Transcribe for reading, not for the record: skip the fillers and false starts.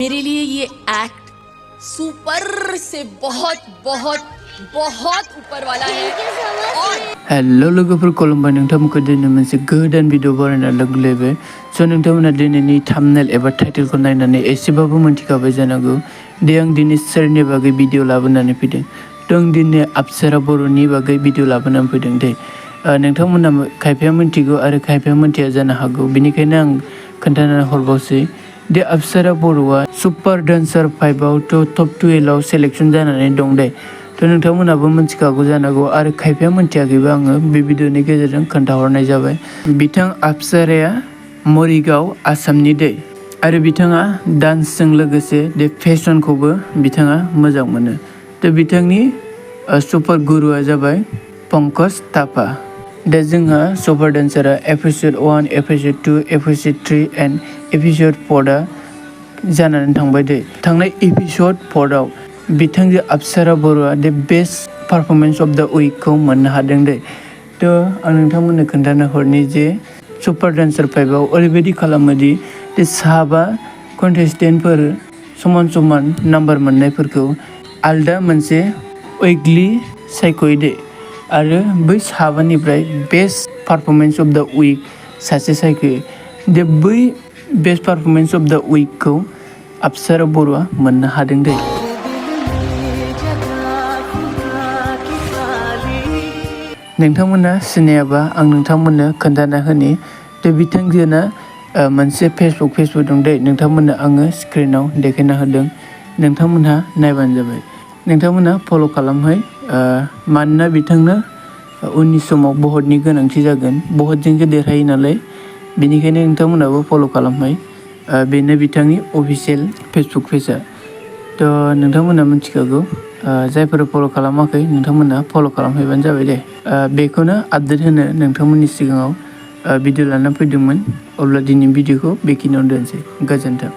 मेरे लिए ये act super से बहुत बहुत बहुत ऊपर वाला है और हेलो लोगोफोर खुलुमबाय नोंथांमोनखौ दिनै मोनसे गोदान भिडिअ बानायना लोगोलेबाय स' नोंथांमोना दिनैनि थाम्बनेल एबा टाइटेलखौ नायनानै एसेबाबो मोनथिखाबाय जानांगौ दे आं दिनै सोरनि बागै भिडिअ लाबोनानै फैदों आं दिनै अपसारा बर'नि बागै भिडिअ लाबोनानै फैदों दे नोंथांमोना खायफाया मोनथिगौ आरो खायफाया मोनथिया जानो हागौ बेनिखायनो आं खोन्थानानै हरबावसै दे अपसारा बर'आ सुपार डान्सार 5आव टप 12आव सेलेक्शन जानानै दं दे नोंथांमोनाबो मोनथिखागौ जानांगौ आरो खायफाया मोनथियाखैबा आङो बे भिडिअनि गेजेरजों खोन्थाहरनाय जाबाय बिथां अपसाराया मरिगाव आसामनि दै आरो बिथाङा डान्सजों लोगोसे दे फेशनखौबो बिथाङा मोजां मोनो बिथांनि सुपार गुरुआ जाबाय पंकज थापा दा जोंहा सुपार डान्सारा episode 1 episode 2 episode 3 and episode 4 जानानै थांबाय दे थांनाय एपिसड 4आव बिथांजो अपसारा बर'आ दे बेस्ट पारफरमेन्स अफ द उइकखौ मोननो हादों दे आं नोंथांमोननो खोन्थानो हरनि जे सुपार डान्सार 5आव ओरैबायदि खालामोदि दे साबा कन्टेस्टेन्टफोर समान समान नाम्बार मोननायफोरखौ आलदा मोनसे उइकलि सायख'यो दे आरो बै साबानिफ्राय बेस्ट पारफरमेन्स अफ द उइक सासे सायख'यो दे बै बेस्ट पारफरमेन्स अफ द उइकखौ अपसारा बर'आ मोननो हादों दे नोंथांमोना सिनायाबा आं नोंथांमोननो खोन्थाना होनि बिथांजोना मोनसे फेसबुक दं दे नोंथांमोननो आङो स्क्रिनाव देखायना होदों नोंथांमोनहा नायबानो जाबाय नोंथांमोनहा फल' खालामहै मानोना बिथांनो उननि समाव बहुतनि गोनांथि जागोन बहुतजोंसो देरहायो नालाय बेनिखायनो नोंथांमोनाबो फल' खालामहै बेनो बिथांनि अफिसियेल फेसबुक पेजआ नोंथांमोना मिथिखागौ जायफोरा फल' खालामाखै नोंथांमोना फल' खालामहैबानो जाबाय दे बेखौनो आपडेट होनो नोंथांमोननि सिगाङाव भिडिअ लाना फैदोंमोन अब्ला दिनै भिडिअखौ बेखिनियावनो दोनसै गोजोन्थों